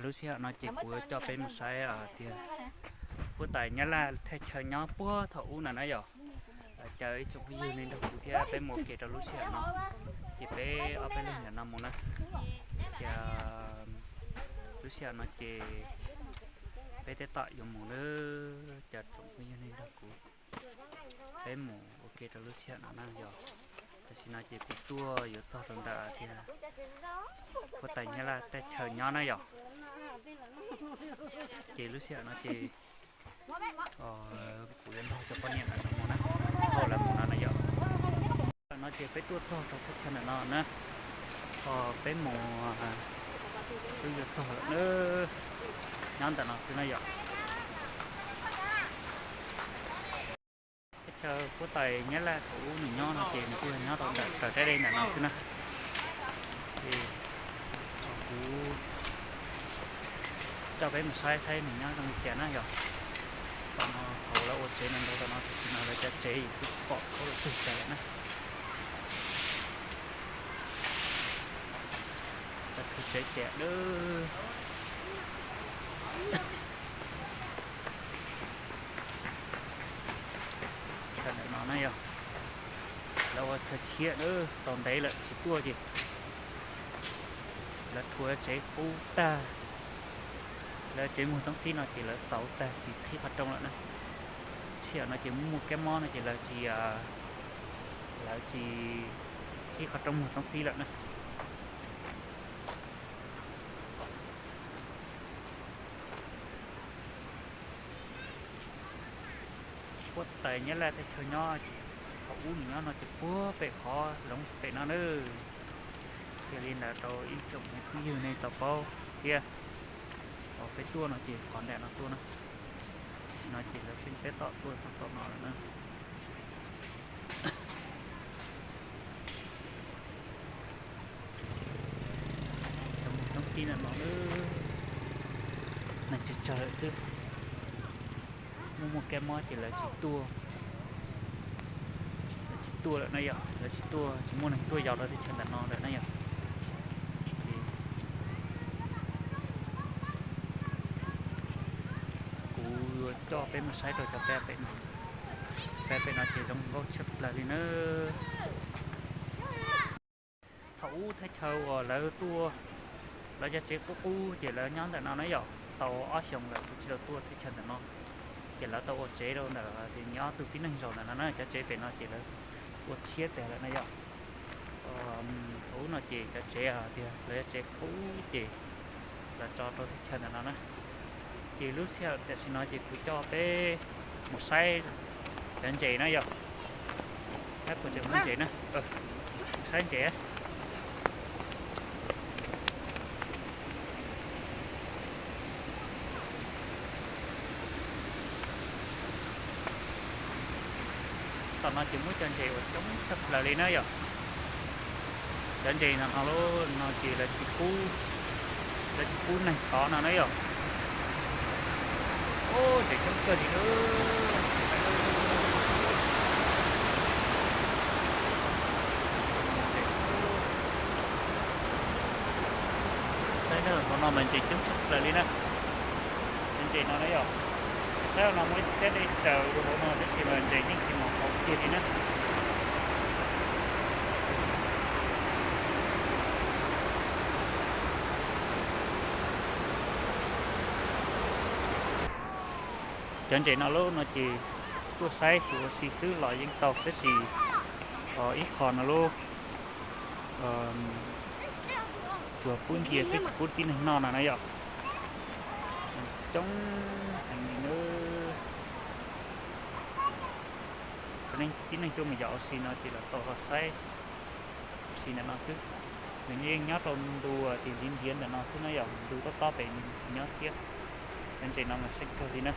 Lub sij hawm no ces kuv coj peb mus saib tias huab tais Nyab Laj thaj chaw nyob puag thaum ub na na yom. Caw ib tsoom phooj ywg nej nrog kuv thiab peb mus ua ke rau lub sij hawm no, ces peb ob peb leeg ntawm no mus na. Ces lub sij hawm no ces peb tab tom yuav mus na, caw tsoom phooj ywg nej nrog kuv peb mus ua ke rau lub sij hawm no na yom. Tam sim no ces kuv tuaj yuav txog rau ntawm tias huab tais Nyab Laj thaj chaw nyob na yom. Ces lub sij hawm no ces kuv yuav nrog cov poj niam no mus na, nrog lawv mus no na yom. No ces peb tuaj txog rau thaj chaw ntawm no na, peb mus, twb yuav txog lawm na, nyob ntawm no xwb na yom. Thaj chaw huab tais Nyab Laj thaum ub nws nyob no ces nws kuj nyob rau ntawm raws deb deb ntawm no xwb na. Ces kuv coj peb mus saib saib nws nyob zoo li cas na yom. Tom no hauv lawv ua tsev no ntau tom no, tam sim no lawv cov tsev kuj pom khaub lawm tug tas lawm na. Cov tsev tiam dawb no na yom, lawv ua chaw tshiab na, tau ntev lawm tsis tuaj ces lawv rhuav tsev qub tag, lawv tsev muag toob xib no ces lawv xauv tag tsis qhib qhov rooj lawm na. Sij hawm no ces muaj kab mob no ces lawv tsis, lawv tsis qhib qhov rooj muag toob xib lawm na. Huab tais Nyab Laj thaj chaw nyob ces thaum ub nws nyob no ces puag pem qhov zoov pem no na. Thiaj li ntawd rau ib tsoom phooj ywg nej tau paub thiab. Peb tuaj no ces qhov ntawm no tuaj na, tam sim no ces lawv pheej tab tom tuaj txog tom no lawm na. Cov muag toob xib ntawm no, neeg tsawg tsawg lawm xwb. Muaj muaj kab mob ces lawv tsis tuaj, lawv tsis tuaj lawm na yom, lawv tsis tuaj, tsis muaj neeg tuaj yos rau teb chaws ntawm no lawm na yom. Ces kuv yuav coj peb mus saib rau cov pab pem no, pab pem no ces zoo nkauj tshaj plaws li na. Thaum ub thaj chaw uas lawv tuaj, lawv cov tsev qub qub ces lawv nyob ntawm no na yom, tau ob xyoos lawm kuv tsis tau tuaj thaj chaw ntawm no. Ces lawv tau ua tsev rau ntawm tias nyob tus tib neeg zaum ntawm no na, cov tsev pem no ces lawv ua tshiab tas lawm na yom. Thaum ub no ces cov tsev tias lawv cov tsev qub ces lawv tso rau thaj chaw ntawm no na. Ces lub sij hawm tam sim no ces kuv coj peb mus saib cov ntses na yom. Saib puas tseem muaj ntses na. Saib ntses. Tom no ces muaj cov ntses uas coob tshaj plaws li na yom. Cov ntses no no lub no ces lawv tsis pub, lawv tsis pub neeg tov no na yom. Ub, ntses coob kawg li na. Saib na, hauv no mas ntses coob tshaj plaws li na. Cov ntses no na yom, saib no muaj ib txhiab dej tsaws rau hauv no tab sis mas ntses yeej tsis mus hauv kiag li na. Cov ntses no lub no ces tuaj saib xyuas ua si xwb los yeej tau tab sis ib qho no lub tsuas pub ntsia xwb tsis pub tib neeg noj no na yom. Coob heev li na. Tib neeg tuaj mus yos ua si no ces los tau los saib ua si ntawm no xwb. Nws yeej nyob rau ntu uas tias ntiav ntiav ntawm no xwb na yom, ntu tob tob pem nws tsis nyob thiab. Cov ntses no mas seej kawg li na.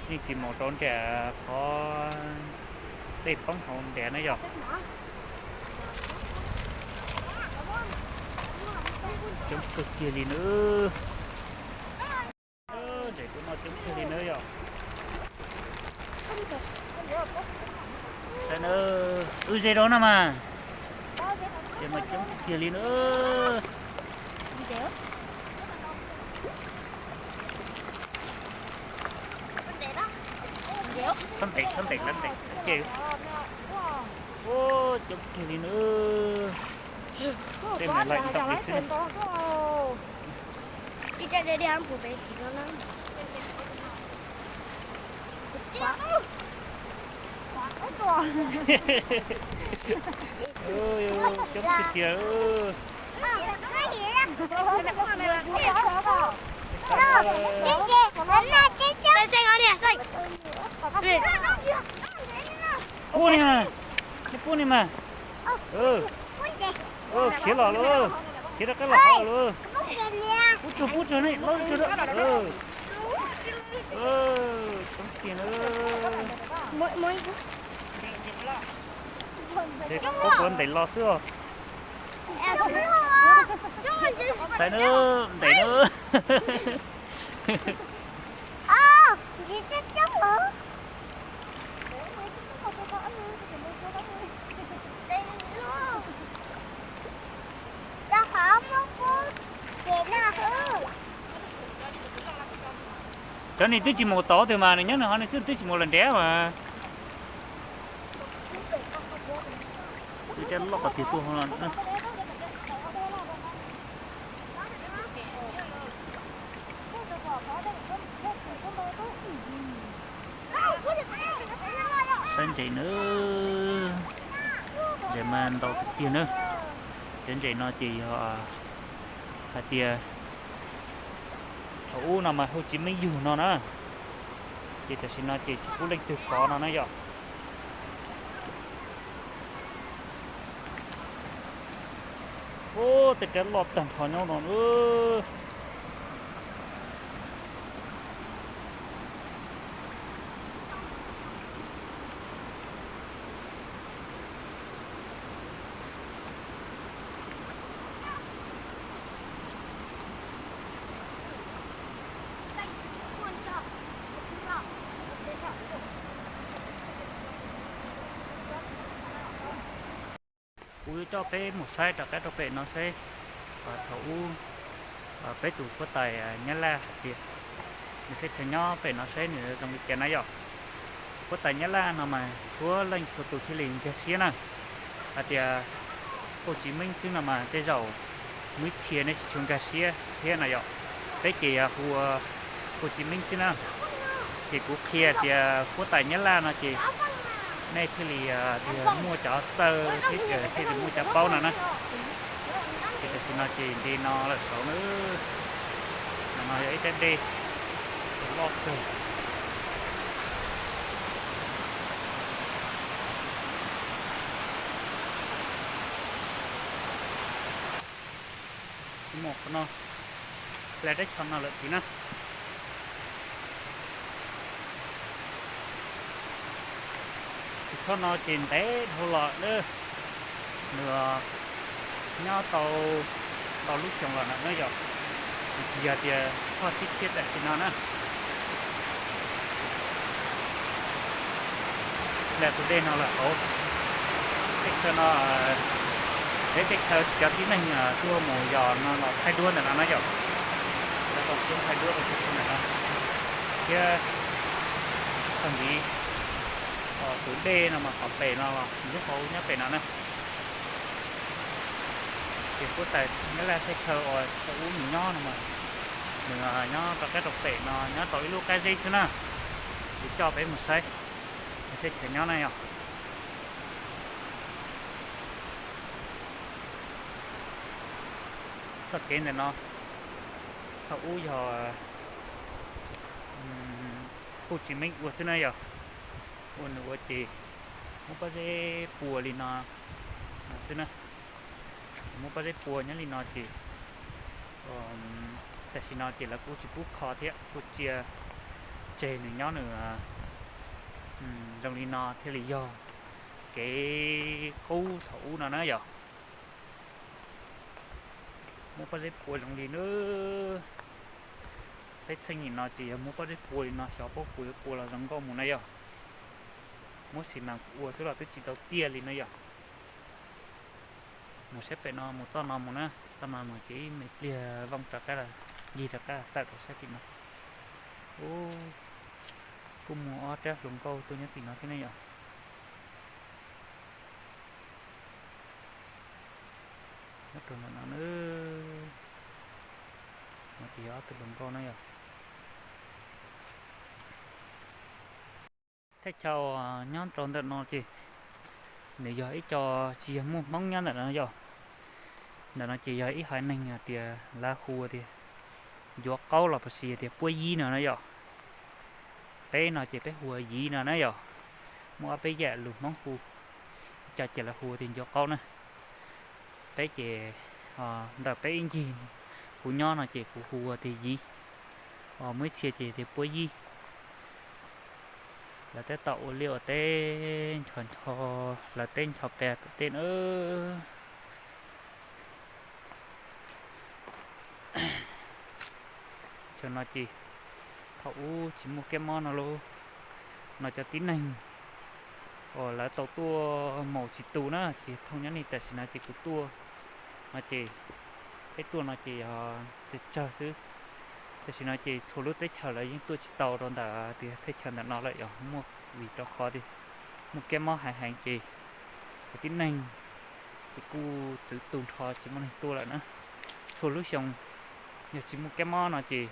Yeej tsis mus rau nram qhov dej poob hauv nrad na yom. Coob kawg kiag li na. Ntses kuj noj coob kawg li na yom. Saib na, wb ze rau no mas. Ces mas coob kawg kiag li na. Txhob ntes, txhob ntes, lawv ntes ces. Coob kawg li na. Tej mus lawm ntau li xwb. Coob tiag tiag. Pub ni mas, nej pub ni mas. Khiav los lawm, khiav rov qab los qhov lawm. Pub tsuag, pub tsuag ne, laub tsuag. Coob tiag na. Ces kuv puas ntes los xwb os. Saib na, ntes na. Cov niag twb tsis mus tod twg mas nws nyob nws ho nws xwb, twb tsis mus lawm nrad mas. Twb cab loj qhov twg tuaj no. Saib ntses na, ntses mas ntau tiag tiag na. Cov ntses no ces yog hais tias thaum ub no mas Hu Tsis Meej yug no na, ces tam sim no ces tsis pub leej twg kov no na yom. Ub, tej rab loj tag nrho nyob no. Kuv yuav coj peb mus saib rov qab rau pem no seb thaum ub peb tus huab tais Nyab Laj hais tias nws teb chaws nyob pem no seb nws zoo li cas na yom. Huab tais Nyab Laj no mas txhua leej txhua tus thiaj li nkag siab na. Hais tias Hu Tsis Meej xwb no mas tej zaum muaj ib txhia nej tsis tshua nkag siab thiab na yom. Peb ces yog hu ua Hu Tsis Meej xwb na. Ces kuv qhia tias huab tais Nyab Laj no ces nej thiaj li tias muaj cov txawj thiab thiaj li muaj cov paub no na. Ces tam sim no ces nce no lawm saud na. No yog ib rab dej loj kawg. Mus qhov no, hle teb chaws no lawm tid na. Tus choj no ces ntev dhau los lawm, nws nyob tau ntau lub xyoo los no na yom. Nws tsis yog tias choj tshiab tshiab tam sim no na. Hle tus dej no lawm hauv teb chaws no, peb teb chaws cov tib neeg tuaj mus yos no los thaij duab ntawm no na yom. Lawv tau tuaj thaij duab rau peb ntawm no thiab. Txog ntxiv tus dej no mas qhov pem no los nyob hauv nyob pem no na. Ces huab tais Nyab Laj thaj chaw uas thaum ub nws nyob no mas nws nyob rov qab rau pem no nyob tau ib lub qab zeb xwb na. Kuv coj peb mus saib nws thaj chaw nyob na yom. Txoj kev ntawm no thaum ub yog Hu Tsis Meej ua xwb na yom. Ua nws ua ces muab pob zeb pua li no xwb na. Muab pob zeb pua nyob li no ces tam sim no ces lawv kuj tsis pub kho thiab, kuj tsia tseg nws nyob nws zoo li no thiaj li yog kev qub thaum ub no na yom. Muab pob zeb pua zoo li na. Peb txheej nim no ces yog muab pob zeb pua li no xyov puab puas yuav pua los zoo nkauj mus na yom. Muab xi mas ua xwb los twb tsis tau tiaj li na yom. Mus saib pem no mus txoj no mus na. Tau mas mus kev ib me pliag vooj rov qab los, ncig rov qab tawm rau sab tim no. Ub, kuj muaj ob rab hluas nkauj tuaj nyob tim no thiab ne yom. Nyob rau ntawm no na, no ces yog ob tug hluas nkauj na yom. Thaj chaw nyob rau ntawm no ces nws yog ib co tsis yog muaj Hmoob nyob ntawm no yom. Ntawm no ces yog ib haiv neeg hais tias lawv hu tias ncuav qaub los puas sis tias puab yib no na yom. Peb no ces peb hu ua yib no na yom. Muaj ob peb yam lus Hmoob hu, ib co ces lawv hu tias ncuav qaub na. Peb ces ntawm peb ib ncig kuv nyob no ces kuv hu ua tias yib, muaj ib txhia ces tias puab yib. Lawv tab tom ua liaj ua teb ncho ncho, lawv teb ncho pem tej na. Chaw no ces thaum ub tsis muaj kab mob no lauj, no cov tib neeg uas lawv tau tuaj mus tsis tu na, tsis thooj nyob ni, tam sim no ces kuv tuaj no ces, peb tuaj no ces yog tsawg tsawg xwb. Tam sim no ces txhua lub teb chaws lawv yeej tuaj tsis tau rau ntawm tias thaj chaw ntawm no lawm, yog muaj vim rau qhov tias muaj kab mob heev heev ces cov tib neeg ces kuj txwv tu nrho tsis muaj neeg tuaj lawm na. Txhua lub xyoo yog tsis muaj kab mob no ces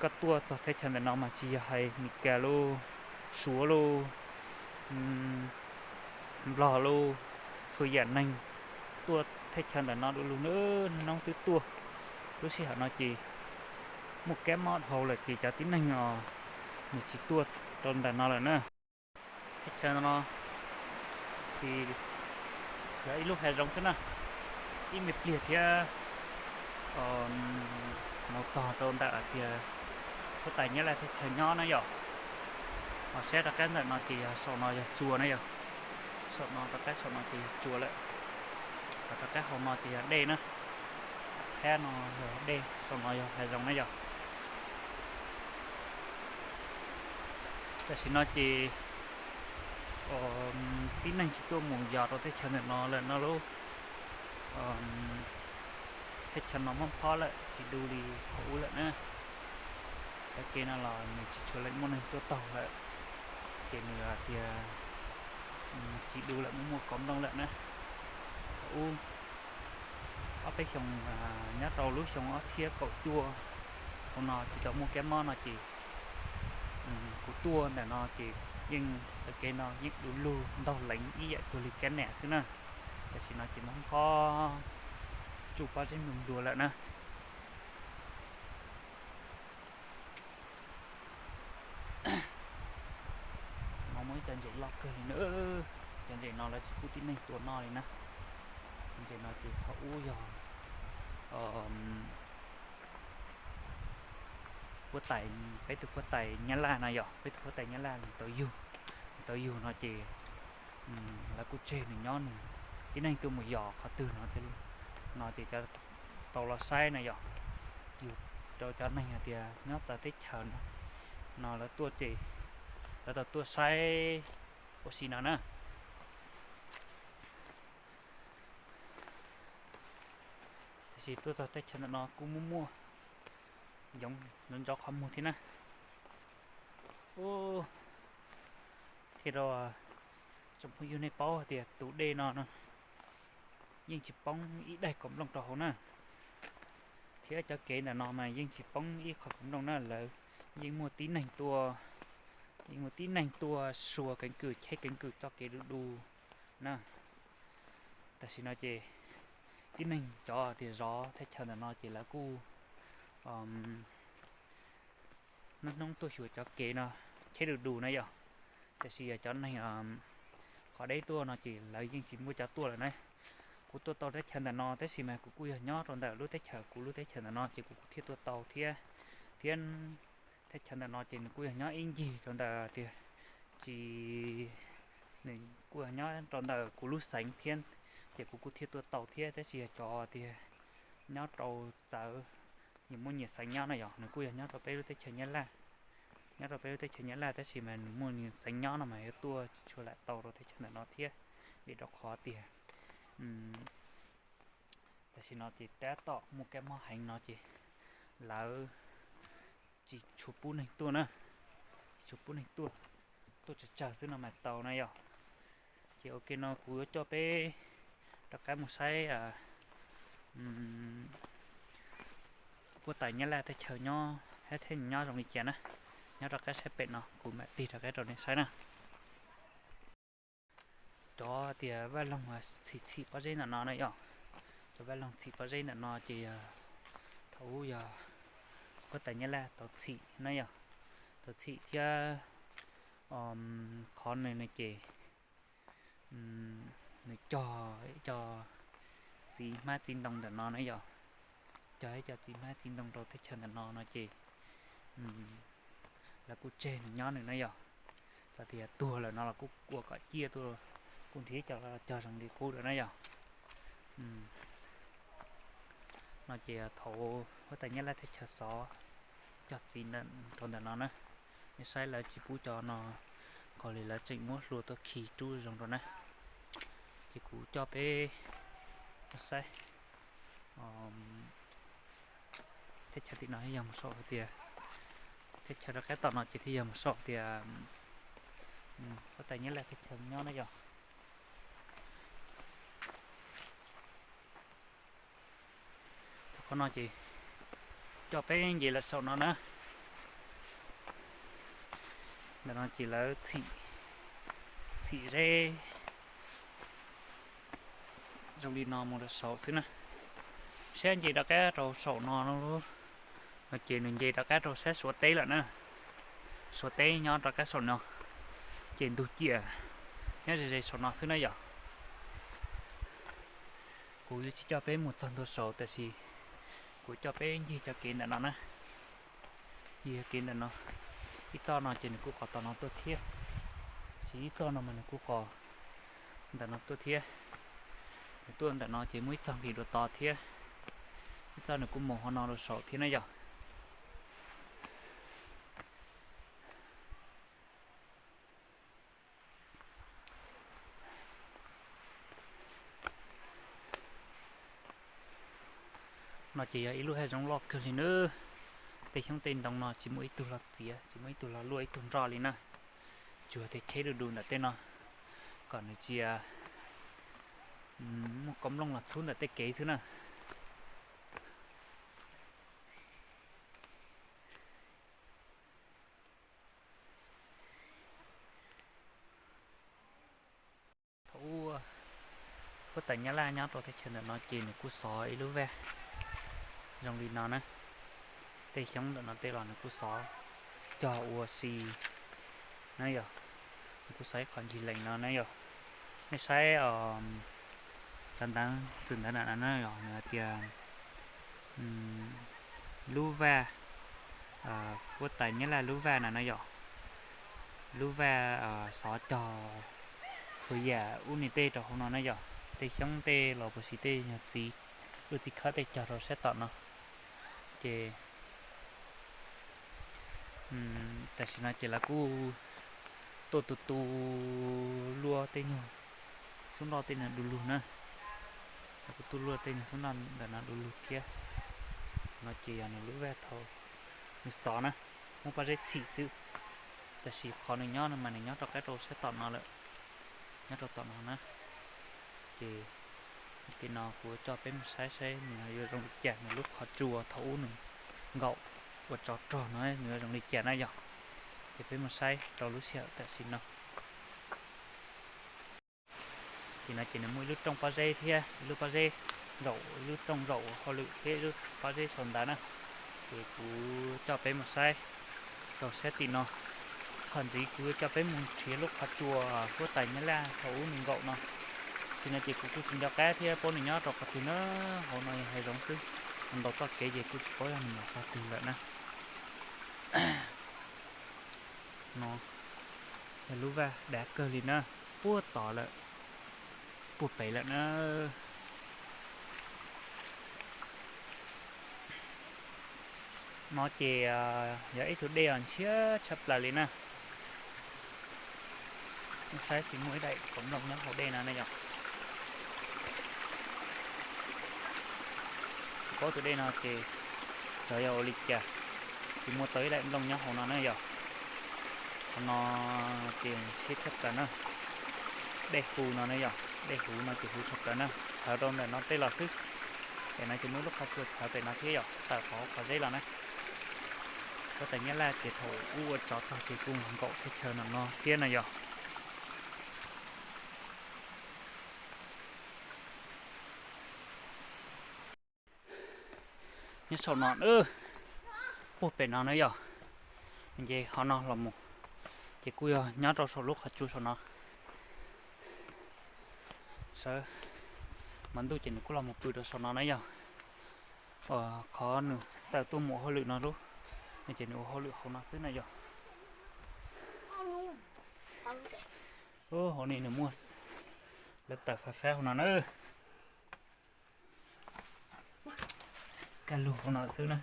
koj tuaj txog thaj chaw ntawm no mas tsis yog hais Meskas lauj, Suav lauj, Nplog lauj, txhua yam neeg tuaj thaj chaw ntawm no du lug na, noob twb tuaj. Lub sij hawm no ces muaj kab mob dhau lawm ces cov tib neeg os nws tsis tuaj rau ntawm no lawm na. Thaj chaw no ces yog ib lub hav zoov xwb na, ib me pliag thiab mus txog rau ntawm tias huab tais Nyab Laj thaj chaw nyob na yom. Ho saib rov qab ntawm no ces yog saum no yog tsua na yom. Saum no rov qab saum no ces yog tsua lawm. Ho rov qab hauv no ces yog dej na. Thab no yog dej, saum no yog hav zoov na yom. Tam sim no ces tib neeg tsis tuaj mus yos rau teb chaws ntawm no lawm no lauj. Teb chaws no mob phob lawm tsis du li thaum ub lawm na. Txoj kev no los nws tsis tshua muaj neeg tuaj taug lawm, ces nws tias tsis du lawm, muaj muaj kauv nplooj lawm na. Thaum ub ob peb xyoo, nyob rau lub xyoo ob txhiab kaum cuaj, hauv no tsis tau muaj kab mob no ces kuv tuaj ntawm no ces yeej txoj kev no yeej du lug ntaug leev ib yam cuag li kab nam xwb na. Tam sim no ces mob phob tsuj pob zeb nplua nplua lawm na. No muaj ib cov ntses loj kawg li na. Cov ntses no lawv tsis pub tib neeg tua noj li na. Ntses no ces thaum ub yog huab tais, peb tus huab tais Nyab Laj no yom, peb tus huab tais Nyab Laj nws tau yug, nws tau yug no ces lawv kuj tseg nws nyob, nws tib neeg tuaj mus yos qhov twg no thiaj li, no ces cov tau los saib no yom, yug rau cov neeg hais tias nyob txawv teb chaws no, no lawv tuaj ces lawv tau tuaj saib ua si no na. Tiam sis tuaj txog teb chaws ntawm no kuj muaj muaj yoov ntov ntov qhov muag thiab na. Thiab rau tsoom phooj ywg nej paub hais tias tus dej no no yeej tsis poob ib daig kaus nplooj rau hauv na. Thiab cov kev ntawm no mas yeej tsis poob ib qho kaus nplooj na, lawv yeej muaj tib neeg tuaj, yeej muaj tib neeg tuaj sua keeb kwm, cheb keeb kwm txoj kev du du na. Tam sim no ces tib neeg cov tias zov thaj chaw ntawm no ces lawv kuj hnub hnub tuaj xyuas cov kev no cheb du du na yom. Tiam sis yog cov neeg qhov deb tuaj no ces lawv yeej tsis muaj cov tuaj lawm na. Kuv tuaj tau teb chaws ntawm no tab sis mas kuv kuj yog nyob rau ntawm lub teb chaws, kuv lub teb chaws ntawm no ces kuv kuj thiaj tuaj tau thiab. Thiab teb chaws ntawm no ces nws kuj yog nyob ib ncig rau ntawm tias tsis, nws kuj yog nyob rau ntawm kuv lub xeev thiab, ces kuv kuj thiaj tuaj tau thiab. Tab sis yog cov tias nyob rau txawv, nyias muaj nyias xeev nyob no yog nws kuj yog nyob rau peb lub teb chaws Nyab Laj, nyob rau peb lub teb chaws Nyab Laj tab sis mas nws muaj nws xeev nyob no mas yuav tuaj tsis tshua lam tau rau teb chaws ntawm no thiab, vim rau qhov tias Tam sim no ces tab tom muaj kab mob heev no ces lawv tsis tshua pub neeg tuaj na, tsis tshua pub neeg tuaj, tuaj tsawg tsawg xwb no mas tau na yom. Ces ua ke no kuv yuav coj peb rov qab mus saib huab tais Nyab Laj teb chaws nyob, hab theb nyob zoo li cas na. Nyob rov qab saib pem no kuv mam tig rov qab rau nej saib na. Cov tias vaj loog txhim txhim pob zeb ntawm no na yom, cov vaj loog txhim pob zeb ntawm no ces yog thaum ub yog huab tais Nyab Laj tau txhim na yom, tau txhim thiab qhov nws no ces nws cog ib co txiv hmab txiv ntoo ntawm no na yom, cog ib co txiv hmab txiv ntoo rau teb chaws ntawm no no ces lawv kuj tseg nws nyob nws na yom. Txawm tias tuag lawm no los kuj ua kom ciaj tuaj, kuj nrhiav cov cog zoo li qub lawm na yom. No ces thaum huab tais Nyab Laj teb chaws xov cog txiv rau ntawm no na, nej saib lawv tsis pub cov no, qhov li lawv tseem muab hlua tuaj khi rub zoo rau na. Ces kuv coj peb saib teb chaws tim no thiaj yog mus saum hais tias, teb chaws rov qab tom no ces thiaj yog mus saum tias huab tais Nyab Laj teb chaws nyob na yom. Txog qhov no ces coj peb nce lawm saum no na. Ntawm no ces lawv txhim zeb zoo li no mus rau saud xwb na. Saib nce rov qab rau saum no, no ces nws nce rov qab rau sab Suav teb lawm na. Suav teb nyob rov qab saum no, ces ntug ciam nyob ze ze saum no xwb na yom. Kuv yuav tsis coj peb mus txog ntua saud, tab sis kuv coj peb ncig cov kev ntawm no na. Ncig cov kev ntawm no, ib txoj no ces nws kuj qhov tom no tuaj thiab, tab sis ib txoj no mas nws kuj qhov ntawm no tuaj thiab. Nws tuaj ntawm no ces muaj ib txoj nqis dua tod thiab, ib txoj nws kuj mus hauv no rau saud thiab na yom. No ces yog ib lub hav zoov loj kawg li nawb. Tej xyoob tej ntoo no tsis muaj ib tug los txiav, tsis muaj ib tug los luaj ib tug nroj li na. Tsuas tias cheb du du ntawm tej no kom nws tsis muaj kab nplooj los txhub ntawm tej kev xwb na. Thaum ub huab tais Nyab Laj nyob rau teb chaws ntawm no ces nws kuj xov ib lub vaj zoo li no na. Tej xyoob ntawm no tej los nws kuj xov cog ua si na yom. Nws kuj xov ib qho ncig lees no na yom. Nej saib cov ntawv txwm ntawv na no na yom, nws hais tias lub vaj, huab tais Nyab Laj lub vaj na no yom. Lub vaj xov cog txhua yam ub niam tej rau hauv no na yom. Tej xyoob tej los puas sis tej nyuag txiv, lub txiv khawb tej cog rau sab tom no. Ces tam sim no ces lawv kuj tuaj tu tu luaj tej nyuag xub nroj tej no du lug na. Lawv kuj tuaj luaj tej nyuag xub nroj ntawm no du lug thiab. No ces yog nws lub vaj thaum nws xov na, muaj pob zeb txhim xwb. Tab sis qhov nws nyob no mas nws nyob rov qab rau sab tom no lawm, nyob rau tom no na. Ces ua ke no kuv coj peb mus saib saib nws yuav zoo li cas, nws lub qhov tsua thaum ub nws nkaum ua tsov rog no nws yuav zoo li cas na yom. Ces peb mus saib rau lub sij hawm tam sim no. Ces no ces nws muaj ib lub rooj pob zeb thiab ib lub pob zeb zaum, ib lub rooj zaum hauj lwm thiab ib lub pob zeb sau ntawv na. Ces kuv coj peb mus saib rau sab tim no. Txog ntxiv kuv yuav coj peb mus nrhiav lub qhov tsua huab tais Nyab Laj thaum ub nws nkaum no. Tam sim no ces kuv kuj tsis nco qab thiab paub nws nyob rau qhov twg na, hauv no yog hav zoov xwb, ntaus txoj kev ces kuj tsis paub yog nws mus qhov twg lawm na. No yog lub vaj dav kawg li na, puag tod lawm, puag pem lawm na. No ces yog ib tug dej uas ntshiab tshaj plaws li na. Nej saib tsis muaj ib daim qhov nplooj nyob hauv dej no ne yom. paub tus dej no ces xyov yog ua li cas tsis muaj tau ib daim nplooj nyob hauv no na yom. Qhov no ces siab tshaj plaws na. Dej huv no na yom, dej huv no ces huv tshaj plaws na, txhawv rau ntawm no tej los xwb. Pem no ces muaj ib lub qhov tsua txhawv pem no thiab yom, tawm qhov qhov zeb los na. Huab tais Nyab Laj ces thaum ub ua tsov tag ces kuj nkaum teb chaws no no thiab na yom. Nyob saum no, puag pem no na yom, nce qhov no los mus, ces kuj yog nyob rau saum lub qhov tsua saum no. Sawv hmo ntuj ces nws kuj los mus pw rau saum no na yom. Qhov nws tawm tuaj mus ua hauj lwm no lub, no ces nws ua hauj lwm hauv no xwb na yom. Hauv no nws muaj lawv tawm fais fab hauv no na. Kaj lug hauv no xwb na.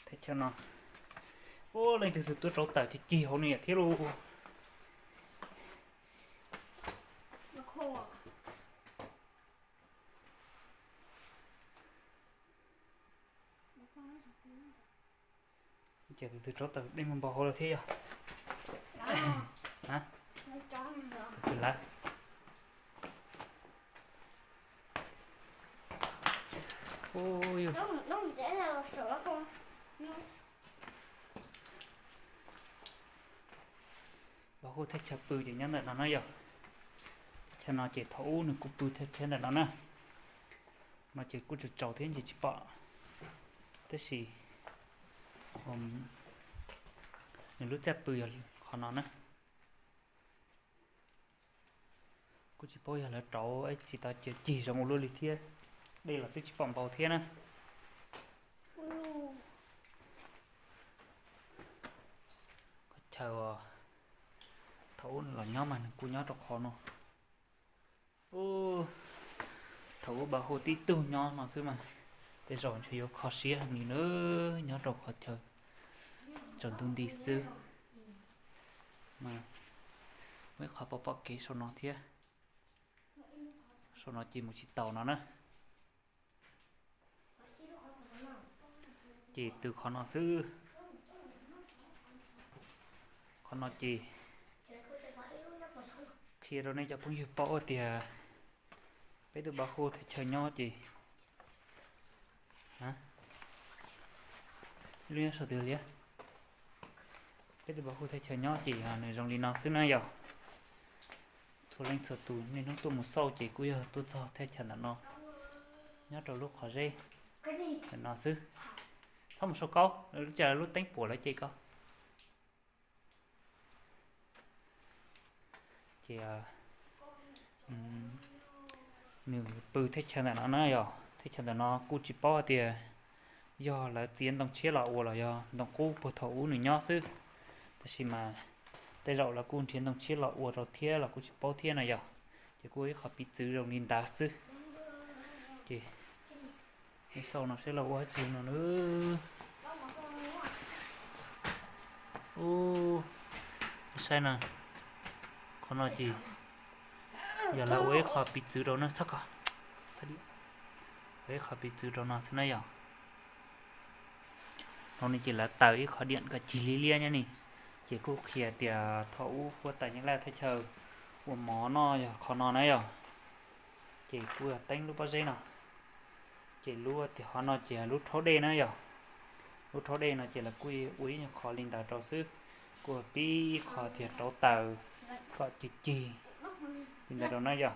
Thaj chaw no, ua leej twg twb tuaj rauv taws cig cig hauv no thiab lauj. Ces tus twg rauv taws dej muag npau hauv lawm thiab yog? Tus twg lawv? Ub, yus, npau hauv thaj chaw pw ces nyob ntawm no na yog. Chaw no ces thaum ub nws kuj pw thaj chaw ntawm no na. No ces kuj tsaus tsaus thiab ntshe tsis pom, tab sis nws lub txaj pw yog qhov no na. Kuj tsis paub yog lawv rauv tsis tau cig zoo ua luaj li thiab, dej los twb tsis pom npau thiab na. Qhov chaw thaum ub los nyob mas nws kuj nyob rau qhov no. Ub, thaum ub npau hauv tib tug nyob no xwb mas tej zaum ntshe yuav kho siab heev li na, nyob rau qhov chaw tsaus ntuj nti xwb. Muaj ib qho pom pom kev saum no thiab, saum no ces mus tsis taus no na. Ces twb qhov no xwb. Qhov no ces qhia rau nej cov phooj ywg paub tias peb tus npau hauv thaj chaw nyob ces, lub nyob saum twg liab? Peb tus npau hauv thaj chaw nyob ces nws zoo li no xwb na yog. Txhua leej txhua tus niaj hnub tuaj mus xauj ces kuj yog tuaj txog thaj chaw ntawm no, nyob rau lub qhov zeb ntawm no xwb. Txhob mus sau kaub, lub cas lub teeb puam lawv ces koj. Ces nws pw thaj chaw ntawm no na yog, thaj chaw ntawm no kuj tsis paub hais tias yog lawv txiav ntoo tshiab los ua los yog ntoo qub puag thaum ub nws nyob xwb. Tab sis mas tej zaum lawv kuj nrhiav ntoo tshiab los ua rau thiab los kuj tsis paub thiab no yog. Ces kuj ib qho piv txwv zoo li ntawd xwb. Ces nej xauj no saib lawv ua dab tsi no na. Ub, saib na, qhov no ces yog lawv ua ib qho piv txwv rau no xwb ko, ua ib qho piv txwv rau no xwb na yog. No ne ces lawv taws ib qho diam kom cig liab liab nyob ni. Ces kuj qhia tias thaum ub huab tais Nyab Laj thaj chaw ua mov noj yog qhov no na yog. Ces kuj yog teeb lub pob zeb no. Ces lub tiag qhov no ces lub rhaub dej na yog. Lub rhaub dej no ces lawv kuj ua ib nyuag qho li ntawd rau xwb. Kuj pib ib qho tiag rauv taws kom cig cig li ntawd rau na yog.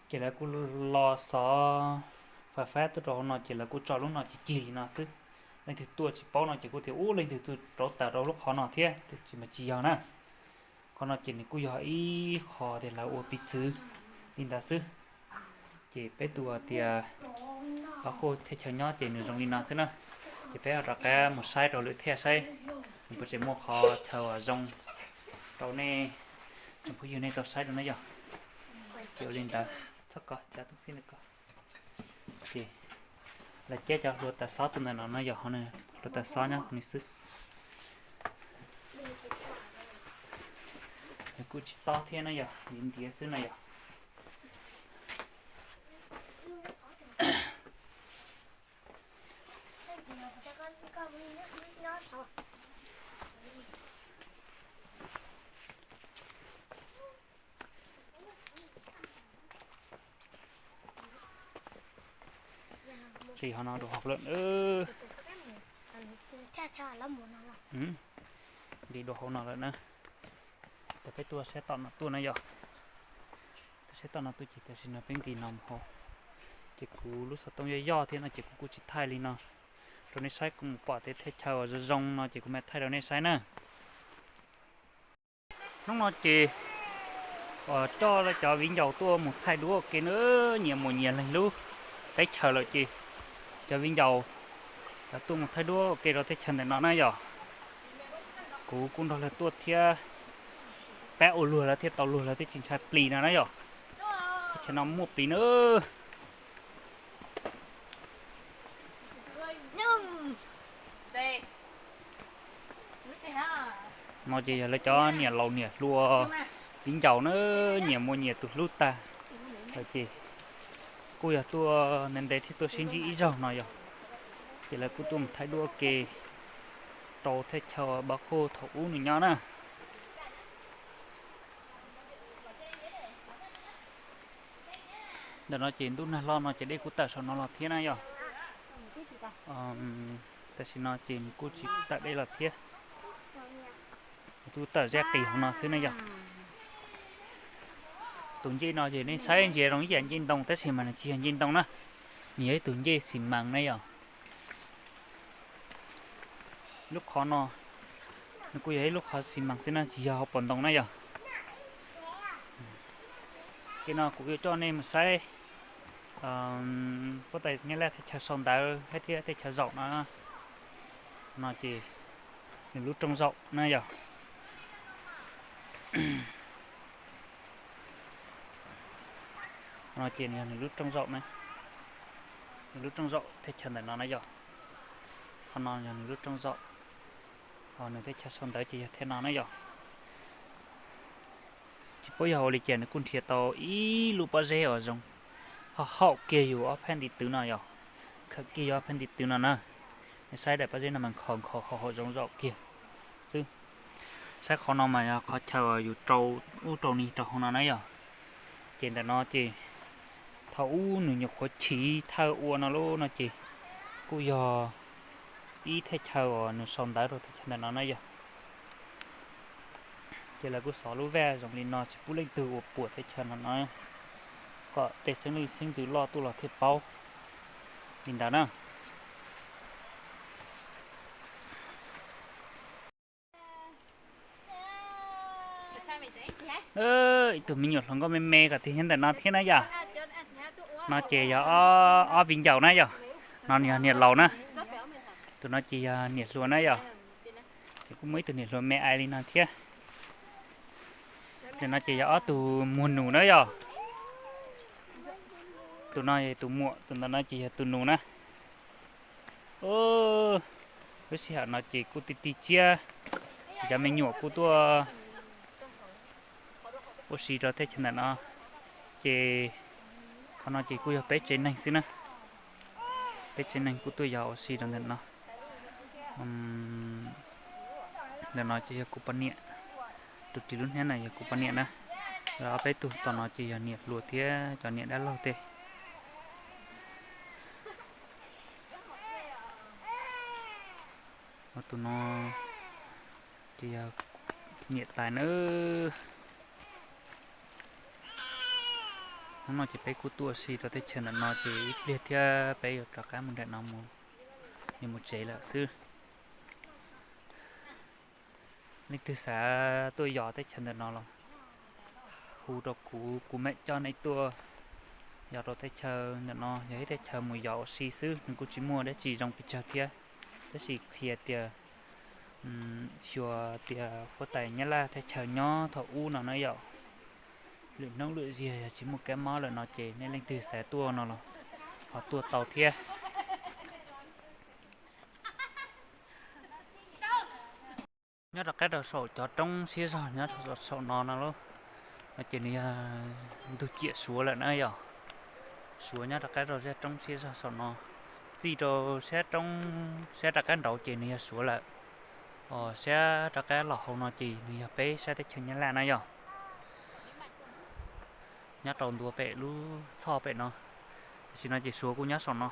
Ces lawv kuj los xov fais fab tuaj rau hauv no ces lawv kuj tso lub no cig cig li no xwb. Leej twg tuaj tsis paub no ces kuj tias ub leej twg tuaj rauv taws rau lub qhov no thiab, tab sis mas tsis yog na. Qhov no ces nws kuj yog ib qho tias lawv ua piv txwv li ntawd xwb. Ces peb tus tias npau hauv thaj chaw nyob ces nws zoo li no xwb na. Ces peb ho rov qab mus saib rau lwm thiaj saib nws puas tseem muaj qhov chaw zoo rau nej tsoom phooj ywg nej tau saib rau na yog. Ces ua li ntawd, txhob kov, cav tub xib ntawm ko. Ces Lawv cab cov hlua taws xob tuaj ntawm no no yog hauv no, hlua taws xob nyob hauv no xwb. Nws kuj tsis tob thiab no yog, ntiav ntiav xwb no yog. Li hauv no dua hauv lawm. Li dua hauv no lawm na. Ces peb tuaj saib tom no tuaj na yog. Tuaj saib tom no tuaj ces tam sim no peb nqis no mus hauv. Ces kuv lub xov tooj yoj yoj thiab no ces kuv kuj tsis thaij li no rau nej saib, kuv mus pom tej thaj chaw zoo zoo no ces kuv mam thaij rau nej saib na. Hnub no ces coj cov viv ncaus tuaj mus thaij duab ua ke na, nyias muaj nyias leeg lub teb chaws lawm ces cov viv ncaus cov tuaj mus thaij duab ua ke rau teb chaws ntawm no na yog. Kuv kuj nrog lawv tuaj thiab, pab ua luag lawv thiaj tau luag, lawv thiaj tsis ntshai plis no na yog. Teb chaws no muaj plis na. No ces yog lawv cov niam laus niam hluas viv ncaus na, nyias muaj nyias tus hlub tag. Ces kuj yog tuaj ntev ntev thiab tuaj sib ntsib ib zaug no yog, ces lawv kuj tuaj mus thaij duab ua ke rau thaj chaw Pab Khuj thaum ub nws nyob na. Ntawm no ces ntuj nag hlo no ces dej kuj tawm saum no los thiab na yog. Tam sim no ces nws kuj tsis tawm dej los thiab. Kuj tawm zaj qis hauv no xwb na yog. Tus ncej no ces nej saib ntsia zoo ib yam ncej ntoo tab sis mas nws tsis yog ncej ntoo na, nws yog ib tug ncej xi mas na yog. Lub qhov no nws kuj yog ib lub qhov xi mas xwb na, tsis yog hauv paus ntoo na yog. Ces no kuv yuav coj nej mus saib huab tais Nyab Laj teb chaws sau ntawv thiab teb chaws zaum no. No ces nws lub rooj zaum na yog. No ces yog nws lub rooj zaum na, nws lub rooj zaum teb chaws ntawm no na yog. Qhov no yog nws lub rooj zaum, ho nws teb chaws sau ntawv ces yog thiab no na yog. Tsis paub yog ua li cas nws kuj nrhiav tau ib lub pob zeb uas zoo, ho haum kiag yus ob phab ntiv twv no yog, khawm kiag yus ob phab ntiv twv no na. Nej saib daim pob zeb no mas nkhaus nkhaus haum haum zoo zaum kiag xwb. Saib qhov no mas yog qhov chaw uas yus rau ub rau ni rau hauv no na yog. Ces ntawm no ces thaum ub nws nyuam qhuav chiv thawj ua no lub no ces kuj yog ib thaj chaw uas nws sau ntawv rau thaj chaw ntawm no na yog. Ces lawv kuj xov lub vaj zoo li no tsis pub leej twg ua puas thaj chaw no no, kom tej xeeb leej xeeb ntxwv loj tuaj los thiaj paub li ntawd na. Ib tug me nyuam hluas nkauj me me kom tig nyob ntawm no thiab na yom. No ces yog ob viv ncaus na yom. No yog niam laus na. Tus no ces yog niam hluas na yom. Ces kuj muaj ib tug niam hluas me ais li no thiab. Tus no ces yog ob tug muag nus na yom. Tus no yog tus muam, tus ntawm no ces yog tus nus na. Lub sij hawm no ces kuj ti ti tsiab, cov me nyuam kuj tuaj ua si rau teb chaws ntawm no. Ces qhov no ces kuj yog peb tsev neeg xwb na. Peb tsev neeg kuj tuaj yos ua si rau ntawm no. Ntawm no ces yog kuv poj niam, tus ris lub hnab no yog kuv poj niam na. Ob peb tug tom no ces yog niam hluas thiab cov niam dab laug tej. Tus no ces yog niam tais na. Hnub no ces peb kuj tuaj ua si rau teb chaws ntawm no ces ib pliag thiab peb yuav rov qab mus nram no mus, yuav mus tsev lawm xwb. Leej twg xav tuaj yos teb chaws ntawm no los hu rau kuv, kuv mam coj nej tuaj yos rau teb chaws ntawm no. Yog ib teb chaws mus yos ua si xwb, nws kuj tsis muaj dab tsi zoo pes tsawg thiab, tab sis qhia tias xyuas tias huab tais Nyab Laj teb chaws nyob thaum ub no na yom. Lwm hnub lwm zaug yog tsis muaj kab mob lawm no ces nej leej twg xav tuaj no los ho tuaj tau thiab. Nyob rov qab rau saum cov roob siab zog nyob saum no no lauj, no ces nws yog ntug ciam Suav lawm na yom. Suav nyob rov qab rau zaj roob siab zog saum no, txij rau sab roob sab rov qab nraud ces nws yog Suav lawm, os sab rov qab los hauv no ces nws yog peb sab teb chaws Nyab Laj na yom. Nyob rau ntua pem lub txhoj pem no, tam sim no ces Suav kuj nyob saum no.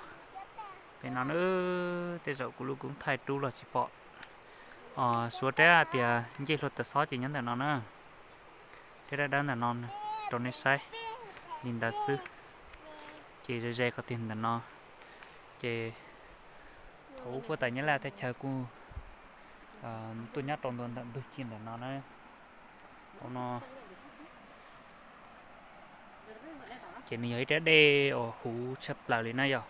Pem no na, tej zaum kuv lub koob thaij rub los tsis pom. Suav rab hais tias ncej hlua taws xob ces nyob ntawm no na, rab dawb dawb ntawm no rau nej saib li ntawd xwb. Ces ze ze qhov tiag ntawm no, ces thaum ub huab tais Nyab Laj teb chaws kuj tuaj nyob rau ntua ntawm ntug ci ntawm no na. Hauv no ces nws yog ib rab dej uas huv tshaj plaws li na yom.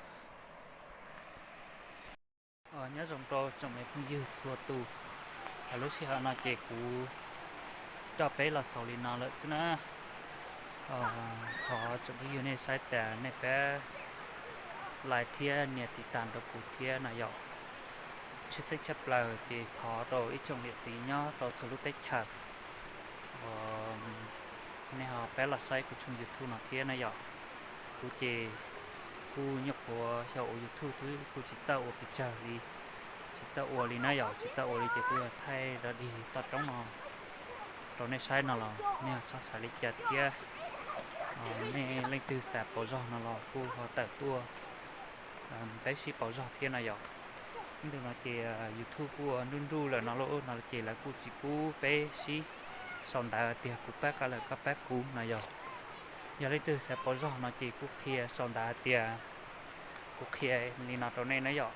Nyob zoo rau tsoom me phooj ywg txhua tus, lub sij hawm no ces kuv coj peb los xaus li no lawm xwb na. Thov tsoom phooj ywg nej saib tas nej pab like thiab nias tiv tas rau kuv thiab no yom. Tshwj xeeb tshaj plaws ces thov rau ib tsoom niam txiv nyob rau txhua lub teb chaws uas nej ho pab los saib kuv tshooj YouTube no thiab na yom. Kuv ces kuj nyuam qhuav xyaum ua YouTube twb kuj tsis txawj ua pes tsawg li, tsis txawj ua li na yom, tsis txawj ua li ces kuj yog thaij dog dig toj roob no rau nej saib no los nej ho txhob xav li cas thiab. Nej leej twg xav pauv zog no los kuj ho tawm tuaj peb sib pauv zog thiab no yom. Ib ntu no ces YouTube kuj ua nruj nruj lawm no lauj, no ces lawv kuj tsis pub peb sib sau ntawv tias kuv pab koj lawm koj pab kuv no yom. Yog leej twg xav pauv zog no ces kuj qhia sau ntawv tias, kuv qhia li no rau nej na yom.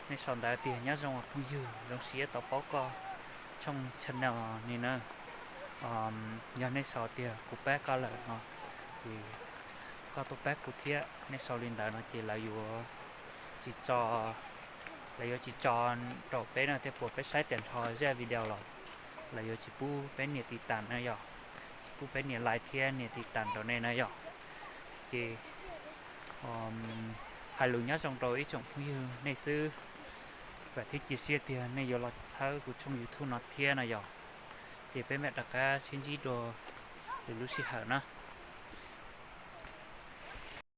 Nej sau ntawv tias nyob zoo phooj ywg, zoo siab tau paub koj tshooj channel ni na. Yog nej sau tias kuv pab koj lawm no ces koj tuaj pab kuv thiab. Nej sau li ntawd no ces lawv yuav tsis tso, lawv yuav tsis tso rau peb no thiab, puas peb saib tas nrho zaj video los lawv yuav tsis pub peb nias tiv tas na yom, tsis pub peb nias like thiab nias tiv tas rau nej na yom. Ces hais lus nyob zoo rau ib tsoom phooj ywg nej xwb, vam thiab cia siab tias nej yuav los txhawb kuv tshooj YouTube no thiab no yom. Ces peb mam rov qab sib ntsib dua lwm lub sij hawm na.